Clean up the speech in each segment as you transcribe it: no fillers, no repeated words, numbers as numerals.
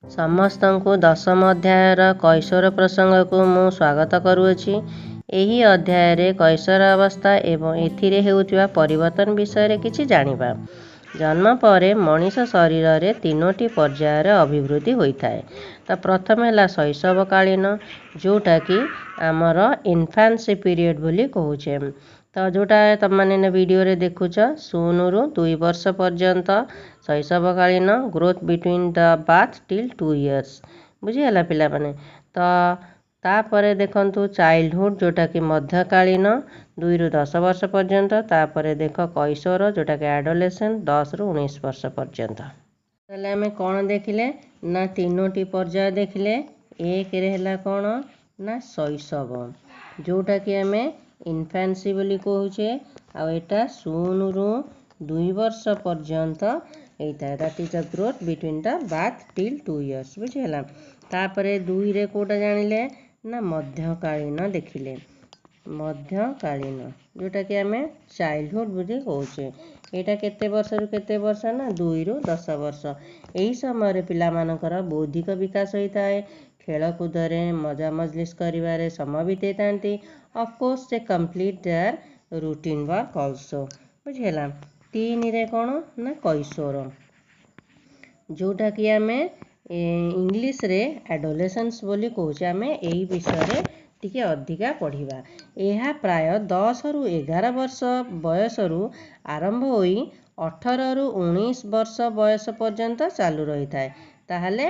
ସମସ୍ତଙ୍କୁ ଦଶମ ଅଧ୍ୟାୟର କୈଶୋର ପ୍ରସଙ୍ଗକୁ ମୁଁ ସ୍ୱାଗତ କରୁଅଛି। ଏହି ଅଧ୍ୟାୟରେ କୈଶୋର ଅବସ୍ଥା ଏବଂ ଏଥିରେ ହେଉଥିବା ପରିବର୍ତ୍ତନ ବିଷୟରେ କିଛି ଜାଣିବା। ଜନ୍ମ ପରେ ମଣିଷ ଶରୀରରେ ତିନୋଟି ପର୍ଯ୍ୟାୟରେ ଅଭିବୃଦ୍ଧି ହୋଇଥାଏ। ତ ପ୍ରଥମେ ହେଲା ଶୈଶବକାଳୀନ, ଯେଉଁଟାକି ଆମର ଇନଫାନ୍ସି ପିରିୟଡ଼ ବୋଲି କହୁଛେ। ତ ଯେଉଁଟା ତୁମମାନେ ଭିଡ଼ିଓରେ ଦେଖୁଛ, 0ରୁ 2 ବର୍ଷ ପର୍ଯ୍ୟନ୍ତ ଶୈଶବକାଳୀନ, growth between the birth till 2 years। ବୁଝିଗଲା ପିଲାମାନେ? ତ ତାପରେ ଦେଖନ୍ତୁ ଚାଇଲ୍ଡହୁଡ଼, ଯେଉଁଟାକି ମଧ୍ୟକାଳୀନ, 2ରୁ 10 ବର୍ଷ ପର୍ଯ୍ୟନ୍ତ। ତାପରେ ଦେଖ କୈଶୋର, ଯେଉଁଟାକି ଆଡୋଲେସେଣ୍ଟ, 10ରୁ 19 ବର୍ଷ ପର୍ଯ୍ୟନ୍ତ। ତାହେଲେ ଆମେ କ'ଣ ଦେଖିଲେ ନା ତିନୋଟି ପର୍ଯ୍ୟାୟ ଦେଖିଲେ। ଏକରେ ହେଲା କ'ଣ ନା ଶୈଶବ, ଯେଉଁଟାକି ଆମେ ଇନଫାନ୍ସି ବୋଲି କହୁଛେ, ଆଉ ଏଇଟା 0ରୁ 2 ବର୍ଷ ପର୍ଯ୍ୟନ୍ତ ହେଇଥାଏ। That is the growth between the birth till 2 years। ବୁଝିହେଲା? ତାପରେ ଦୁଇରେ କେଉଁଟା ଜାଣିଲେ ନା ମଧ୍ୟକାଳୀନ ଦେଖିଲେ। ମଧ୍ୟକାଳୀନ, ଯେଉଁଟାକି ଆମେ ଚାଇଲ୍ଡହୁଡ଼ ବୋଲି କହୁଛେ। ଏଇଟା କେତେ ବର୍ଷରୁ କେତେ ବର୍ଷ ନା 2ରୁ 10 ବର୍ଷ। ଏହି ସମୟରେ ପିଲାମାନଙ୍କର ବୌଦ୍ଧିକ ବିକାଶ ହୋଇଥାଏ। ଖେଳକୁଦରେ, ମଜା ମଜଲିସ କରିବାରେ ସମୟ ବିତେଇଥାନ୍ତି। Of course, they complete their routine work also। ବୁଝିହେଲା? ତିନିରେ କ'ଣ ନା କୈଶୋର, ଯେଉଁଟାକି ଆମେ ଇଂଲିଶରେ ଆଡୋଲେସେନ୍ସ ବୋଲି କହୁଛେ। ଆମେ ଏଇ ବିଷୟରେ ଟିକେ ଅଧିକା ପଢ଼ିବା। ଏହା ପ୍ରାୟ 10ରୁ 11 ବର୍ଷ ବୟସରୁ ଆରମ୍ଭ ହୋଇ 18ରୁ 19 ବର୍ଷ ବୟସ ପର୍ଯ୍ୟନ୍ତ ଚାଲୁ ରହିଥାଏ। ତାହେଲେ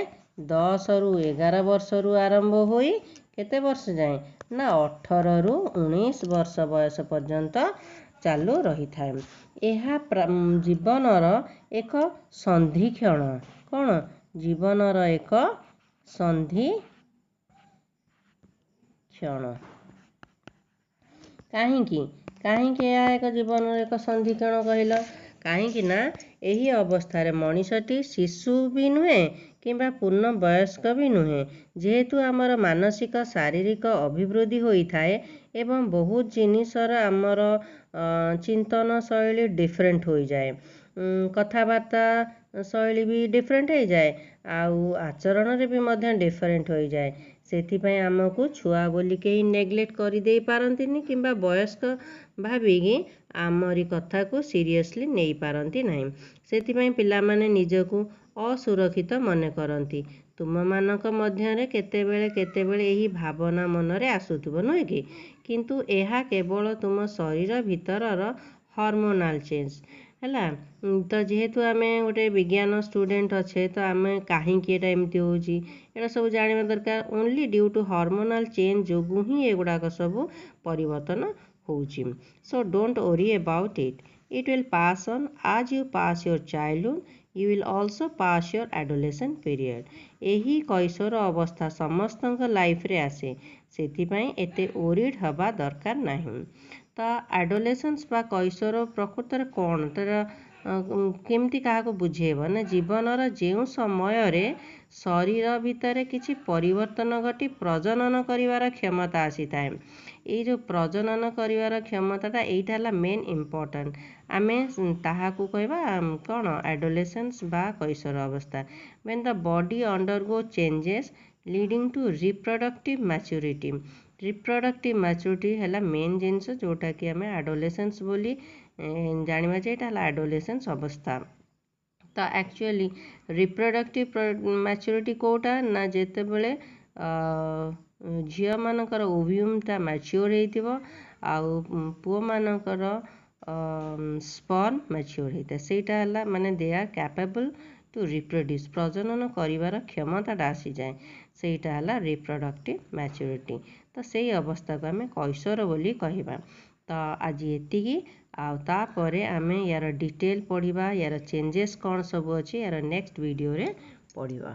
10ରୁ 11 ବର୍ଷରୁ ଆରମ୍ଭ ହୋଇ କେତେ ବର୍ଷ ଯାଏଁ ନା 18ରୁ 19 ବର୍ଷ ବୟସ ପର୍ଯ୍ୟନ୍ତ ଚାଲୁ ରହିଥାଏ। ଏହା ଜୀବନର ଏକ ସନ୍ଧିକ୍ଷଣ। କ'ଣ? ଜୀବନର ଏକ ସନ୍ଧି କ୍ଷଣ। କାହିଁକି? କାହିଁକି ଏହା ଏକ ଜୀବନର ଏକ ସନ୍ଧିକ୍ଷଣ କହିଲ? କାହିଁକି ନା ଏହି ଅବସ୍ଥାରେ ମଣିଷଟି ଶିଶୁ ବି ନୁହେଁ କିମ୍ବା ପୂର୍ଣ୍ଣ ବୟସ୍କ ବି ନୁହେଁ। ଯେହେତୁ ଆମର ମାନସିକ ଶାରୀରିକ ଅଭିବୃଦ୍ଧି ହୋଇଥାଏ ଏବଂ ବହୁତ ଜିନିଷର ଆମର ଚିନ୍ତନ ଶୈଳୀ ଡିଫରେଣ୍ଟ ହୋଇଯାଏ, କଥାବାର୍ତ୍ତା ଶୈଳୀ ବି ଡିଫରେଣ୍ଟ ହେଇଯାଏ, ଆଉ ଆଚରଣରେ ବି ମଧ୍ୟ ଡିଫରେଣ୍ଟ ହୋଇଯାଏ। ସେଥିପାଇଁ ଆମକୁ ଛୁଆ ବୋଲି କେହି ନେଗ୍ଲେକ୍ଟ କରିଦେଇ ପାରନ୍ତିନି କିମ୍ବା ବୟସ୍କ ଭାବିକି ଆମରି କଥାକୁ ସିରିୟସଲି ନେଇପାରନ୍ତି ନାହିଁ। ସେଥିପାଇଁ ପିଲାମାନେ ନିଜକୁ ଅସୁରକ୍ଷିତ ମନେ କରନ୍ତି। ତୁମମାନଙ୍କ ମଧ୍ୟରେ କେତେବେଳେ କେତେବେଳେ ଏହି ଭାବନା ମନରେ ଆସୁଥିବ, ନୁହେଁ କି? କିନ୍ତୁ ଏହା କେବଳ ତୁମ ଶରୀର ଭିତରର ହରମୋନାଲ ଚେଞ୍ଜ ହେଲା। ତ ଯେହେତୁ ଆମେ ଗୋଟେ ବିଜ୍ଞାନ ଷ୍ଟୁଡେଣ୍ଟ ଅଛେ, ତ ଆମେ କାହିଁକି ଏଇଟା ଏମିତି ହେଉଛି, ଏଇଟା ସବୁ ଜାଣିବା ଦରକାର। Only due to hormonal change ଯୋଗୁଁ ହିଁ ଏଗୁଡ଼ାକ ସବୁ ପରିବର୍ତ୍ତନ ହେଉଛି। So don't worry about it. It will pass on. As you pass your childhood, you will also pass your adolescent period। ଏହି କୈଶୋର ଅବସ୍ଥା ସମସ୍ତଙ୍କ ଲାଇଫରେ ଆସେ, ସେଥିପାଇଁ ଏତେ ଓରିଡ୍ ହେବା ଦରକାର ନାହିଁ। ତ ଆଡୋଲେସେନ୍ସ ବା କୈଶୋର ପ୍ରକୃତରେ କ'ଣ, ତାର କେମିତି କାହାକୁ ବୁଝେଇବ ନା ଜୀବନର ଯେଉଁ ସମୟରେ ଶରୀର ଭିତରେ କିଛି ପରିବର୍ତ୍ତନ ଘଟି ପ୍ରଜନନ କରିବାର କ୍ଷମତା ଆସିଥାଏ। ଏଇ ଯେଉଁ ପ୍ରଜନନ କରିବାର କ୍ଷମତାଟା, ଏଇଟା ହେଲା ମେନ୍ ଇମ୍ପୋର୍ଟାଣ୍ଟ। ଆମେ ତାହାକୁ କହିବା କ'ଣ ଆଡୋଲେସେନ୍ସ ବା କୈଶୋର ଅବସ୍ଥା। When the body undergo changes leading to reproductive maturity। Reproductive maturity ହେଲା ମେନ୍ ଜିନିଷ, ଯେଉଁଟାକି ଆମେ ଆଡୋଲେସେନ୍ସ ବୋଲି ଜାଣିବା ଯେ ଏଇଟା ହେଲା ଆଡୋଲେସେନ୍ସ ଅବସ୍ଥା। ତ ଆକ୍ଚୁଆଲି ରିପ୍ରଡକ୍ଟିଭ୍ ମ୍ୟାଚୁରିଟି କେଉଁଟା ନା ଯେତେବେଳେ ଝିଅମାନଙ୍କର ଓଭିୟମ୍ଟା ମ୍ୟାଚିଓର ହେଇଥିବ ଆଉ ପୁଅମାନଙ୍କର ସ୍ପର୍ମ ମ୍ୟାଚିଓର ହେଇଥାଏ, ସେଇଟା ହେଲା ମାନେ they are capable to reproduce। ପ୍ରଜନନ କରିବାର କ୍ଷମତାଟା ଆସିଯାଏ, ସେଇଟା ହେଲା ରିପ୍ରଡକ୍ଟିଭ୍ ମ୍ୟାଚୁରିଟି। ତ ସେଇ ଅବସ୍ଥାକୁ ଆମେ କୈଶୋର ବୋଲି କହିବା। ତ ଆଜି ଏତିକି, ଆଉ ତାପରେ ଆମେ ୟାର ଡିଟେଲ୍ ପଢ଼ିବା। ୟାର ଚେଞ୍ଜେସ୍ କ'ଣ ସବୁ ଅଛି, ୟାର ନେକ୍ସଟ ଭିଡ଼ିଓରେ ପଢ଼ିବା।